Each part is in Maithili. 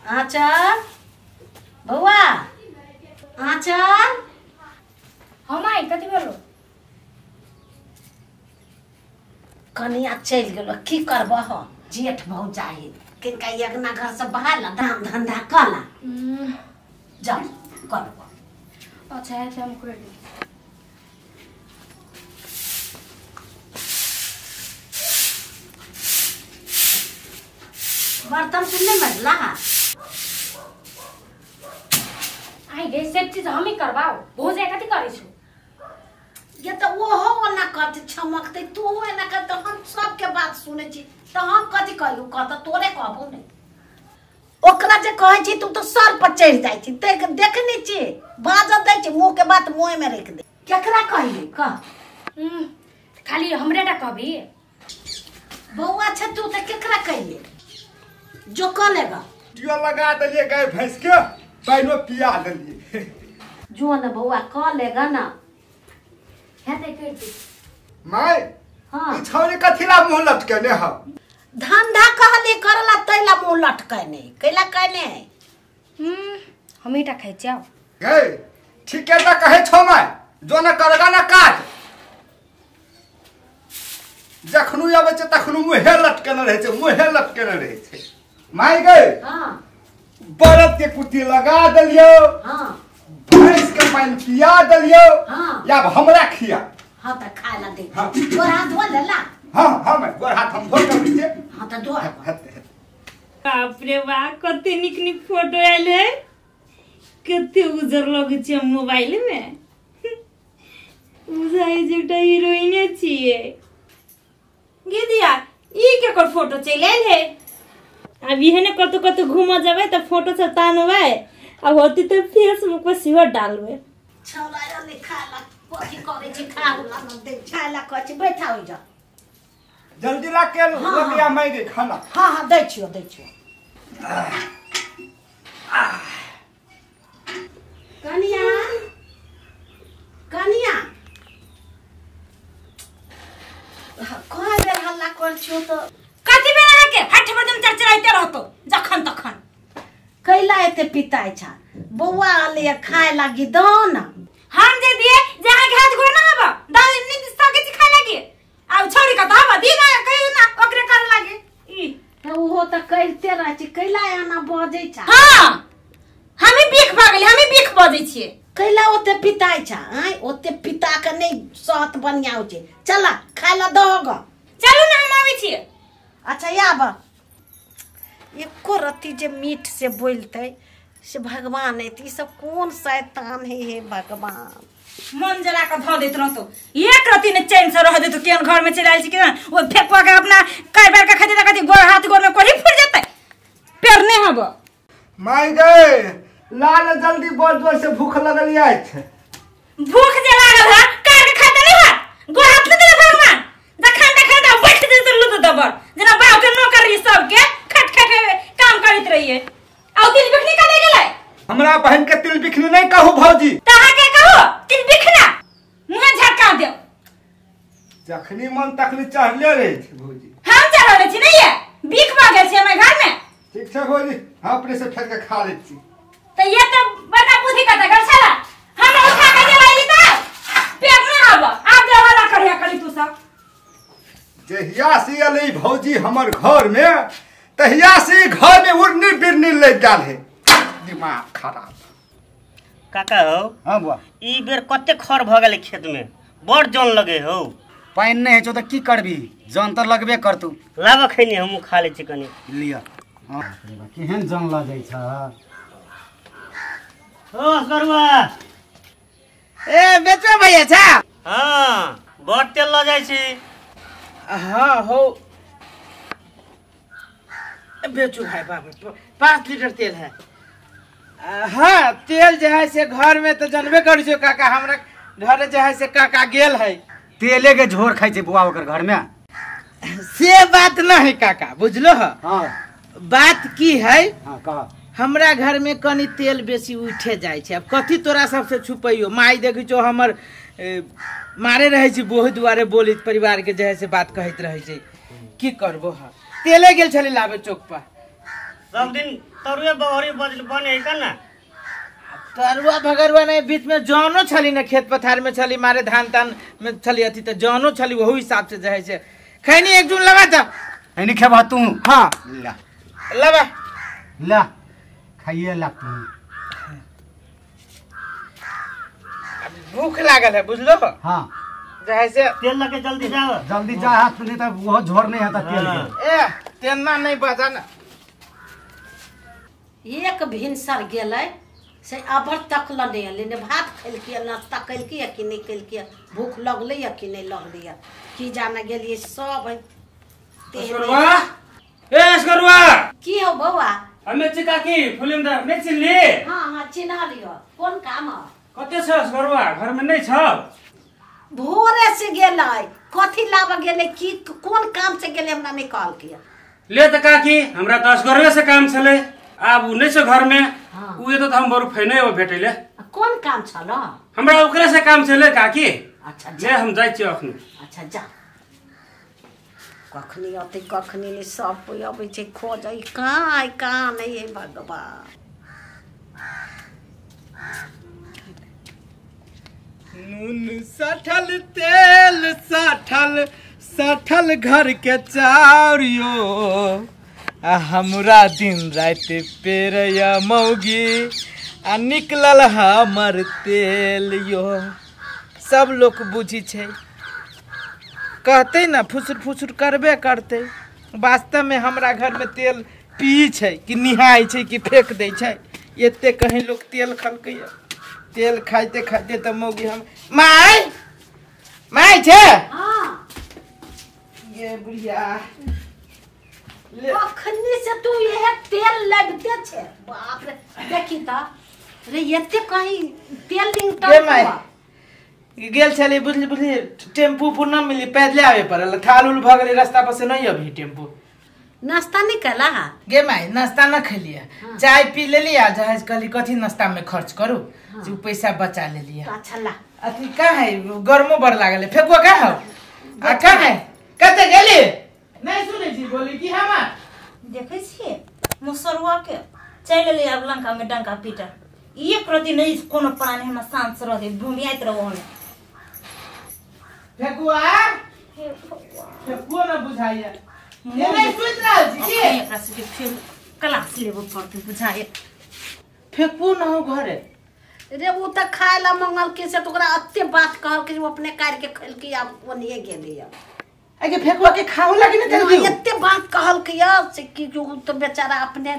आँचल बौआ आँचल। हाँ माई कथी भेलो? कनिया चलि गेलो की करबह जेठ भौजाई किनका अगना घर से बाहर ला दाम धंधा कला जाओ करब। अच्छा है हम कर दी। बर्तन सुनने मजला आई गे सब चीज हम ही करबाओ भौजाई कथी करै छौ? ये तो ओहो ओना करते छमकते तू एना करते हम सबके बात सुनै छी तो हम कथी कहियो कह त तोरे कहबो नै। ओकरा जे कहै छी तू तो सर पर चढ़ि जाइ छी देख देखने छी बाजऽ दै छी मुँह के बात मुँह में रख दे। केकरा कहिए कह? खाली हमरे टा कहबी बौआ छै तू त केकरा कहिए जो कह लेगा। टियो लगा देलिए गाय भैंस के पानिओ पिया देलिए। जो न बौआ कह लेगा ना हेतै कर दी। My हाँ ई छौरी कथिला मुँह लटकेने हौ? धंधा कहली करला तैला मुँह लटकेने कैला कहने है। हम टा खाइ छियौ। गै ठीके त कहै छौ my जो न करगा न काज जखनु आबै छै तखनु मुँहे लटकेने रहै छै मुँहे लटकेने रहै छै। My गै हाँ बरद के कुत्ती लगा देलियौ हाँ भैंस के पानि पिया देलियौ हाँ या हमरा खिया। हाँ त खाय ला दे। हाँ। गोर हाथ धो लेला? हाँ हाँ मैं गोर हाथ हम धो के छियै। हाँ त धो। बाप रे बा कते निक निक फोटो आयल है कते उजर लगै छै मोबाइल में बुझाइ जे एकटा हीरोइने छियै। गे दिया ई केकर फोटो चलि आयल है? आब इहे ने कतौ कतौ घूमऽ जेबै तऽ फोटो सब तानबै आ होती तऽ फेसबुक पर सेहो डालबै। छौड़ा ने खाय ला कथी करै छै खाय ला न दे खाय ला कहै छै बैठा होइ जा जल्दी ला के लगिया माय गे खाना। हाँ हाँ दै छियौ दै छियौ। कनिया कनिया कह बेर हल्ला कर छियौ त कथी बेर अहाँके हठ बदम चरचराइते रहतो जखन तखन कैला एते पिताइ छा बौआ अले खाय लागी दो न। हम जे दिए जे अहाँके हाथ गोर ना हब दाल नी सके छी खाय लागी आ छौरी के त हब दी ना कहियो ना ओकरे कर लागी ई त ओहो त कहिते रहै छै कैला एना बजै छा। हां हमी बीख भ गेली हमी बीख बजै छियै। कैला ओते पिताइ छा आय ओते पिता के नै सहत बढ़िया होइ छै। चला खाय ला दहो ग। चलू ना हम आबै छियै। अच्छा आब एको रत्ती जे मीठ से बोलते से भगवान है ई सब कौन शैतान है हे भगवान। मन जला के धऽ दैत रहतो एक रत्ती ने चैन से रह देतो केहन घर में चलि आयल छी केहन ओ फेकुआ के अपना कार बार के खाते खाते गोर हाथ गोर में कोढ़ी फुटि जेतै पेड़ नहि हब। My गै लाल जल्दी बड़ जोर से भूख लगल अछि। भूख जे लागल है कार के खाते नहि हत गोर हाथ नहि देले भगवान जखन देखै त बैठ जेतै लुत दबर जेना बाप के नौकरी सबके खट खट काम करैत रहिए। आ तिल बिखनी कने गेलै? हमरा बहन के तिल बिखनी नहीं कहू भौजी। त अहाँ के कहू तिल बिखना मुँहे झटका देव। जखनी मन तखनी चढ़ले रहे छै भौजी। हम चढ़ले छी नहीं ये बीख भ गेल छै हमर घर में। ठीक छै भौजी हम अपने से फेर के खा लै छी। त ये त बड़का बुद्धि कत गेल छला हमरा उठा के देला ई त पेट न आब आब जे वाला करिया करी तू सब। जहिया से अलै भौजी हमर घर में तहिया से घर में उड़नी बिरनी ले गेल है दिमाग खराब। काका हो। हाँ बुआ ई बेर कते खर भ गेलै खेत में बड़ जन लगे हो। पानि नहि होइ छौ त की करबी जन त लगबे करतौ। लाब खैनी हमहूँ खा लै छी कनी। लिअ। हाँ केहन जन लऽ जाइ छ। ओ असगरुआ ए बेचो भैया छा। हाँ बड़ तेल लऽ जाइ छी। हाँ हो बेचू भाई बाप 5 लीटर तेल है। हाँ तेल जे है से घर में तो जानबे कर छो काका हमरा घर जे है से काका गेल है। तेले के झोर खाइ छै बुआ ओकर घर में। से बात न है काका बुझलो। हाँ बात की है। हाँ कह। हमरा घर में कनी तेल बेसी उठे जाइ छै। अब कथी तोरा सबसे छुपैयो माई देखै छौ हमर मारे रहै छी बहुत दुआरे बोलित परिवार के जे है से बात कहैत रहै छै की करबो। हाँ तेले गेल छलै लाबे चौक पर। सब दिन तरुए बहरी बने है का ना? तरुआ भगरुआ नहीं, बीच में जौनो छली ना, खेत पथार में छली, मारे धान तान में छली अथी त जौनो छली, वही हिसाब से जे है से खैनी एक जून लगा था। खैनी खेबा तू? हां ला लबा ला खाइए ला तू। भूख लागल है बुझलो। हां जे से तेल लगे जल्दी जाओ, जल्दी जा, हाथ नहीं त वो झोर नहीं आता तेल के। ए तेल ना नहीं बचा ना। एक भिनसर गेलै से अबर तक ल नहीं अलै, ने भात खेलकी नाश्ता कैलकी कि नहीं कैलकी, भूख लगलै या कि नहीं लगलै की जाने गेलियै सब। ए असगरुआ की हो बौआ? हमे छी काकी फुलिमदार नहीं चिन्हली? हां हां चिन्ह लियो। कोन काम हो? कते छ असगरुआ घर में नहीं छ? भोरे से गेलै, कथी लाबऽ गेलै की कोन काम से गेलै हमरा नहीं कहलकै। ले त काकी हमरा त असगरुए से काम छलै, आब उ नहीं छ घर में। हाँ। उ एतो त हम बरु फेने हो भेटैले। कोन काम छल? हमरा ओकरे से काम छलै काकी। अच्छा ले हम जाइ छी अखनी। अच्छा जा। कखनी अतै कखनी नहीं, सब कोई अबै छै खोजै, कहाँ कहाँ नहीं है भगवान। नून सठल तेल सठल सठल घर के चारियो, आ हमरा दिन राति पेरया मौगी आ निकलल हमर तेल यो। सब लोग बुझी छै, कहते ना फुसुर फुसुर करबे करते। वास्तव में हमरा घर में तेल पी छै कि निहाय छै कि फेंक दै छै, एते कहीं लोग तेल खलकै। तेल खाइते खाइते त मौगी हम my my छे। हां ये बुढ़िया अखनी से तू यह तेल लगते छे। बाप रे देखी त रे एते कहीं तेल लिंगता गेल छली बुझली बुझली टेम्पू पुर न मिली, पैदले आवे पड़ल, थाल उल भ गेलै रास्ता पर से नहीं अभी टेम्पू। नाश्ता नहीं कैला? गे माई नाश्ता न खेलिया। हाँ। चाय पी लेली आ जहाज कहली कथी नाश्ता में खर्च करू। हाँ। जो पैसा बचा लेलिया। अच्छा ला अथी का है गर्मो बड़ लागल फेकुआ का हो आ का है कते गेली नहीं सुनै छी बोली की हमा देखै छियै मुसरुआ के चलि एलै आब लंका में डंका पीटा। एक रति नहीं कोनो प्राणी हम शांत से रहते, भूमियाइत रहो हम। फेकुआ फेकुआ न बुझाइया ये नहीं सुन रहल छी की एकरा से फेर क्लास लेबो पड़तै बुझाइया। फेकू न हो घरे रे, उ त खाय ला मंगल के से तोरा अत्ते बात कहल के उ अपने काट के खेलकी आब ओनिए गेलै। आगे फेकुआ के खाओ लागी न तेल एते बात कहल के या से कि जो तो बेचारा अपने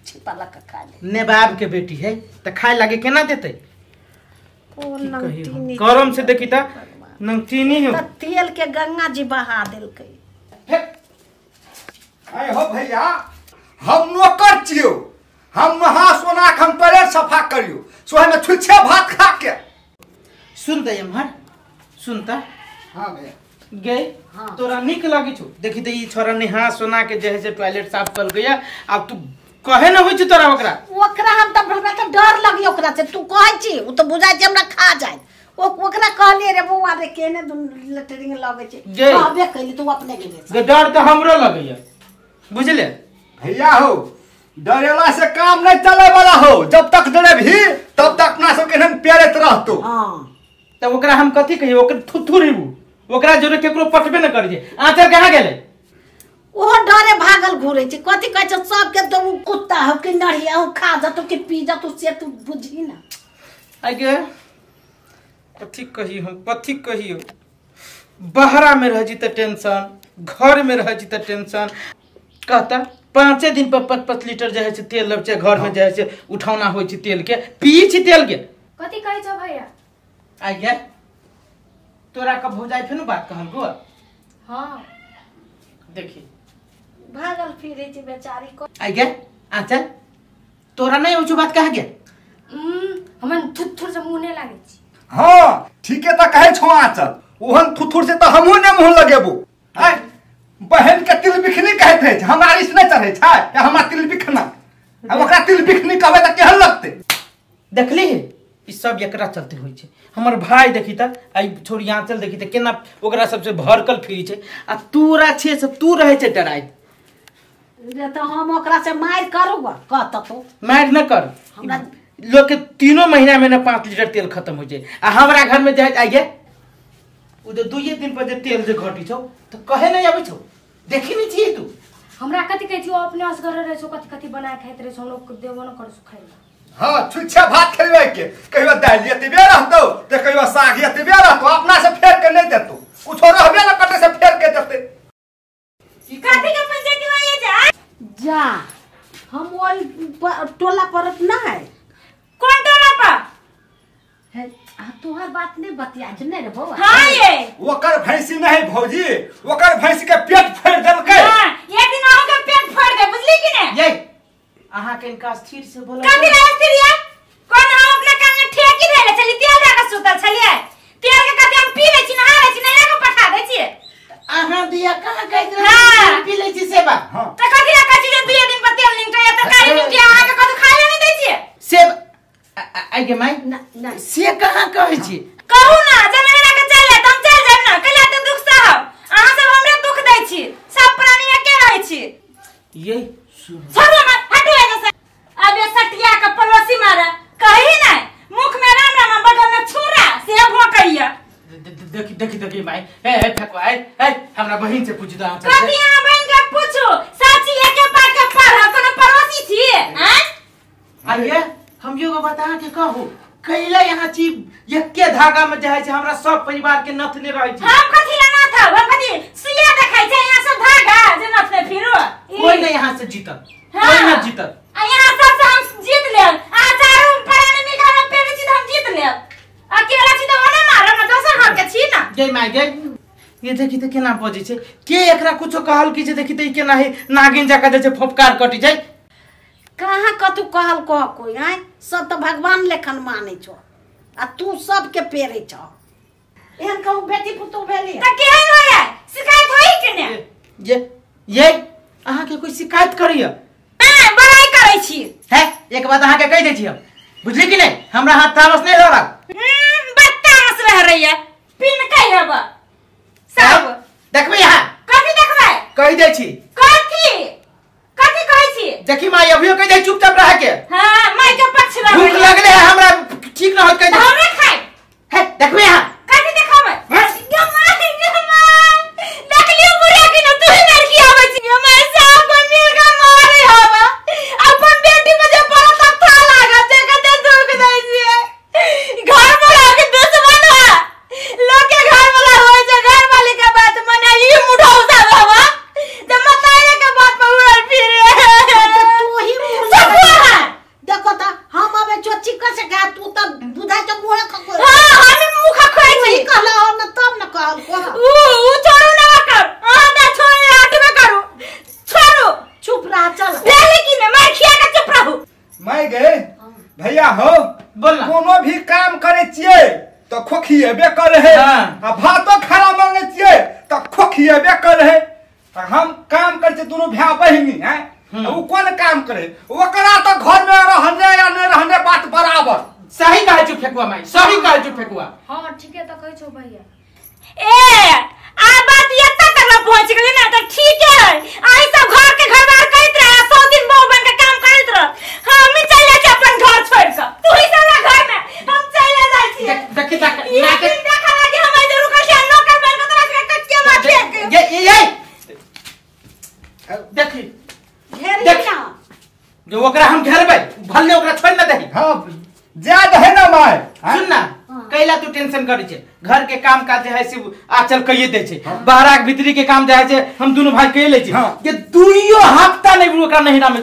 छिपा लग के खा ले। नेबाब के बेटी है त खाए लागे केना देते? कोन नमकीनी गरम से देखी त नमकीनी हो त तेल के गंगा जी बहा देलकै। आय हो भैया हम नौकर छियो, हम नहा सोना के हम टॉयलेट सफा करियो, सोहे में छुच्छे भात खा के। सुन त एमहर सुन त। हां भैया गे। हाँ। तोरा निक लगी छौ देखी त ई छोरा नहा सोना के जे है से टॉयलेट साफ कर गया। अब तू कहे न होई छ तोरा ओकरा ओकरा हम त हमरा त डर लगी ओकरा से। तू कहै छी उ त बुझाय छै हमरा खा जाय। ओकरा कहलिए रे बौआ रे केने लेटरिंग लगै छै कहबे कैली तू अपने गेले। गे डर त हमरो लगैया बुझले भैया हो, डरेला से काम नहीं चले वाला हो, जब तक डरे भी तब तक अपना सब के प्यारे रहतो। हां त ओकरा हम कथि कहियो, ओकर थुथु रिबू ओकरा जोरे केकरो पटबे न करिए। आंचल कहां गेलै? ओहो डरे भागल घुरै छै। कथि कहै छै सबके तो कुत्ता हो कि नढ़िया हो, खा जतो कि पी जतो से तू बुझी ना। आगे कथि कही हम कथि कहियो, बहरा में रह जी त टेंशन, घर में रह जी त टेंशन। कहता 5 दिन पर 5-5 लीटर जे है से तेल लब छै घर में, जे है से उठौना होइ छै तेल के, पी छी तेल के। कथि कहै छ भैया? आगे तोरा कब हो जाय फेनु बात कहल गो। हां देखी भागल फिरे छै बेचारी को। आगे आचल तोरा नहीं होइ बात कह गे? हमन थुथुर से मुंह नै लागै छी। हां ठीके त कहै छौ आचल, ओहन थुथुर से त हमहु ने मुंह लगेबो। आय बहन के तिल बिखनी कहैत है, हमरा इस नहीं चढ़ै छै या हमरा तिल बिखना, अब ओकरा तिल बिखनी कहबै त केहन लगतै? देखली ई सब एकरा चलते होइ छै। हमर भाई देखी त आई छोरी आंचल देखी त केना ओकरा सबसे भरकल फिरी छै, आ तोरा छे से तू रहै छै डराइत। रे तो हम ओकरा से मार करूँगा कहत तो मार न कर हमरा लोग के 3 महीना में ना 5 लीटर तेल खत्म हो जाए आ हमरा घर में जाए आइए उ जो 2 दिन पर जे तेल जे घटी छौ तो कहे नहीं आबै छौ देखी नहीं छियै तू हमरा कथि कहै छी अपने असगर रहै छौ कथि कथि बना खाइत रहै छौ हम लोग देबो न करू खाइ ला। हां छुच्छा भात खेलबै के कहियो दालि एतबे रहतौ ते कहियो साग एतबे रहतौ अपना से फेर के नहीं देतौ कुछो रहबे न कटे से फेर के देतै। कथि के पंचायती होइए जा जा हम ओइ टोला पर ना है। कौन टोला पर है? तोहर बात नहीं बतिया नहीं रे बौआ। हां ये ओकर भैंसी नहीं भौजी ओकर भैंसी के पेट फाड़ देलकै। हां एक दिन अहूं के पेट फाड़ दे बुझली कि ने। ये अहाँ के इनका स्थिर से बोला कथि ला स्थिर या कोन हम अपना कान में ठेकी धैले छली तेल दे के सुतल छलियै तेल के कथि हम पी लै छी नहा लै छी नैरा के पठा दै छियै अहाँ दिया कहां कहैत रहे पी लै छी सेवा। हां त कथि ला कहै छी जे 2 दिन पर तेल निकलै तरकारी निकलै अहाँ के कथि खाइ ले नहीं दै छियै सेब आइ गे माई ना से कहां कहै छी कहू ना जे नैरा के चल जाय त हम चल जाब ना कहिया त दुख साहब अहाँ सब हमरे दुख दै छी सब प्राणी एके रहै छी। ये सुन छोड़ू मत हटू एने से अब ये सटिया के पड़ोसी मारा कही नहीं मुख में राम राम बगल में छुरा से भोकैया। देखी देखी देखी माई ए ए फेकवा ए ए हमरा बहिन से पूछ द अहाँ कथि अहाँ बहिन के पूछू साची एके पात के पर हम कोनो पड़ोसी छी हैं। आइए हम योगा बता के कहू कैला यहाँ छी एके धागा में जे है हमरा सब परिवार के नथने रहै छी। हम कथि ला नथ हम कथि सुइया देखै छै यहाँ सब धागा जे नथने फिरू कोई नहीं यहाँ से जीतत कोई ना जीतत आ यहाँ सब से हम जीत लेब आ चारू प्राणी मिल के हमरा पेड़ छी त हम जीत लेब अकेला छी त ओने मारब ना दोसर घर के छी ना। जय माई जय ये देखी त केना बजै छै के एकरा कुछो कहल की जे देखी त ई केना है नागिन जका जे छै फफकार कटि जाय कहाँ कतू कहल कह कोई आय सब तो भगवान लेखन मानै छौ आ तू सबके पेरै छौ एहन कहू बेटी पुतोह भेली त केहन होय शिकायत होई के ने ये अहाँ के कोई शिकायत करिय हां बड़ाई करै छी है एक बात अहाँ के कहि दै छी हम बुझली कि नहीं हमरा हाथ तामस नहीं लड़ल बदतामस रह रही है पिन कहि हब सब देखबै यहाँ कथि देखबै कहि दै छी कथि कथि कहै छी देखी माई अभियो कहि दै चुपचाप रह के। हां माई के पक्ष रह भूख लगले है हमरा ठीक न होत कहि दे हमरा खाइ है देखबै यहाँ कथि देखबै गमाई गमाई देख लियो बुढ़िया के न तू ही लड़की आबै छी हमर सब मिल के मारे हवा अपन बेटी पर जे पड़त तब था लागत जे कते दुख दै छियै घर वाला के दुश्मन है लोग के घर वाला होय छै घर वाले के बात मने ई मुठा उठा हवा जे मतारे के बात पर उड़ल फिरे तू ही मुंह देखो त हम अबे चोची कर से गा तू त बुझाय त मुंह खको। हां हम मुंह खखोइ छी कहला हो न तब न कहल को उ उ छोड़ू ना कर अहाँ त छोड़ हटबे करू छोड़ू चुप रह चल भेले की ने मार खिया के चुप रहू। माई गए भैया हो बोल ना कोनो भी काम करे छियै त खोखिएबे करे है आ भातो खाना मांगे छियै त खोखिएबे करे है हम काम करे छियै दुनू भाय बहिनी हैं उ कोन काम करे ओकरा त घर में रहने या नहीं रहने बात बराबर। सही कहै छु फेकुआ माई सही कहै छु फेकुआ। हां ठीक है त कहै छौ भैया ए आ बात एत्ता तक ला पहुंच गेलै ना त ठीक है आई सब घर के घरबार करैत रहे 100 दिन बहु बन के काम करैत रह हम चल जाइ छी अपन घर छोड़ के तू ही सब घर में हम चल जाइ छी। देखी तक ना के देखा लागे हम इधर रुकल छी नौकर बन के तोरा के कच्चे माथे ये ये देखी घेरी ना जो ओकरा हम घेरबै भले ओकरा छोड़ ना दही। हां जा दहे ना माय सुन ना कैला तू टेंशन करै छै घर के काम काज जे है से आचल कहिए दै छै बाहरा के भीतरी के काम जे है से हम दुनू भाई कहि लै छी जे दुइयो हफ्ता नहीं ओकरा नहिरा में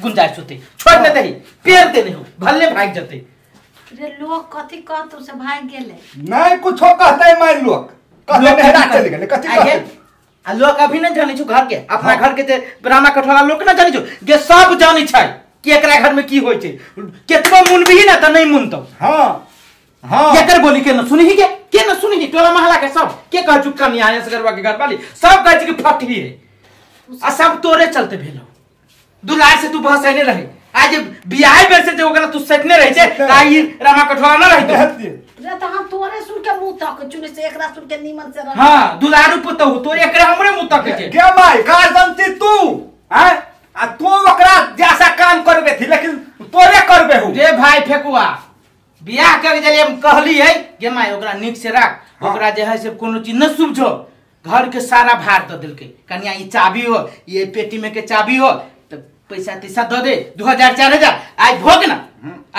गुंजाइश होतै छोड़ ना दही पेड़ दे नहीं हो भले भाग जतै। रे लोग कथि कहतौ से भाग गेलै नहीं कुछो कहतै माय लोग कहतै नहिरा चलि गेलै कथि कहतै आ लोग अभी नहीं जानै छु घर के अपना घर के जे रामा कठोरा लोग ना जानै छु जे सब जानै छै कि एकरा घर में की होय छै केतबो मुनबिही ना त नहीं मुनतौ। हां हां एकर बोली के न सुनही के न सुनही टोला महला के सब के कह चुप कन्या है सगरवा के घर वाली सब कहै छै कि फटही है आ सब तोरे चलते भेलो दुलार से तू बहसैने रहे आज बियाह बेर से जे ओकरा तू सटने रहे छै त ई रामा कठोरा न रहितौ। रे त हम तोरे सुन के मुंह तक चुने से एकरा सुन के नीमन से रह। हां दुलारू पुतहु तोरे एकरा हमरे मुंह तक छै गे माई गार्जन छी तू हैं आ तू ओकरा जैसा काम करबे थी लेकिन तोरे करबे हो रे भाई फेकुआ बियाह करे जलिए हम कहली है गे my ओकरा नीक से राख ओकरा जे है से कोनो चीज न सुझो घर के सारा भार the देलकै कनिया ई चाबी हो ये पेटी में के चाबी हो त पैसा तैसा the they 2000 4000 आज भोग ना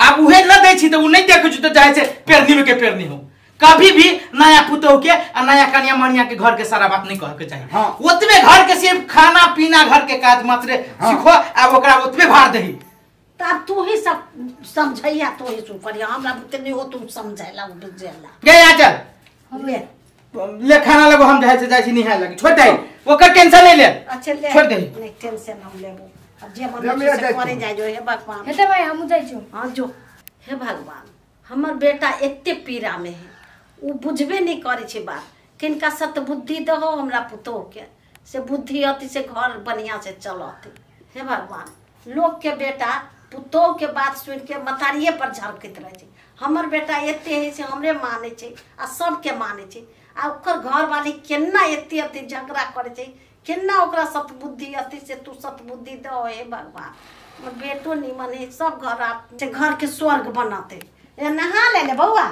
आब उहे न दै छी त उ नहीं देखै छी त जाय छै पेरनी में के पेरनी हो कभी भी नया पुतोह के आ नया कनिया मनिया के घर के सारा बात नहीं कहे के चाहिए। हाँ। ओतबे घर के सिर्फ खाना पीना घर के काज मात्र सीखो आ ओकरा ओतबे भार दही तब तू ही सब समझैया तू ही सुकरिया हमरा बुते नहीं हो तू समझैला बुझैला गे आ चल ले ले खाना लगो हम जाय से जाय छी निहाय लगी छोड़ दे ओकर टेंशन नहीं ले। अच्छा ले छोड़ दे नहीं टेंशन हम लेबो अब जे मन से करे जाय जो हे भगवान हेते भाई हम जाय छु। हां जो हे भगवान हमर बेटा एते पीड़ा में है उ बुझबे नहीं करे छे बात किनका सतबुद्धि दहो हमरा पुतोह के से बुद्धि अति से घर बढ़िया से चलते। हे भगवान लोग के बेटा पुतोह के बात सुन के मतारिये पर झरकैत रहे छे हमर बेटा एते है से हमरे माने छे आ सबके माने छे आ ओकर घर वाली केना एते एते झगड़ा करे छे केना ओकरा सतबुद्धि अति से तू सतबुद्धि दहो हे भगवान हमर बेटो निमन है सब घर आप से घर के स्वर्ग बनाते। ए नहा ले ले बौआ।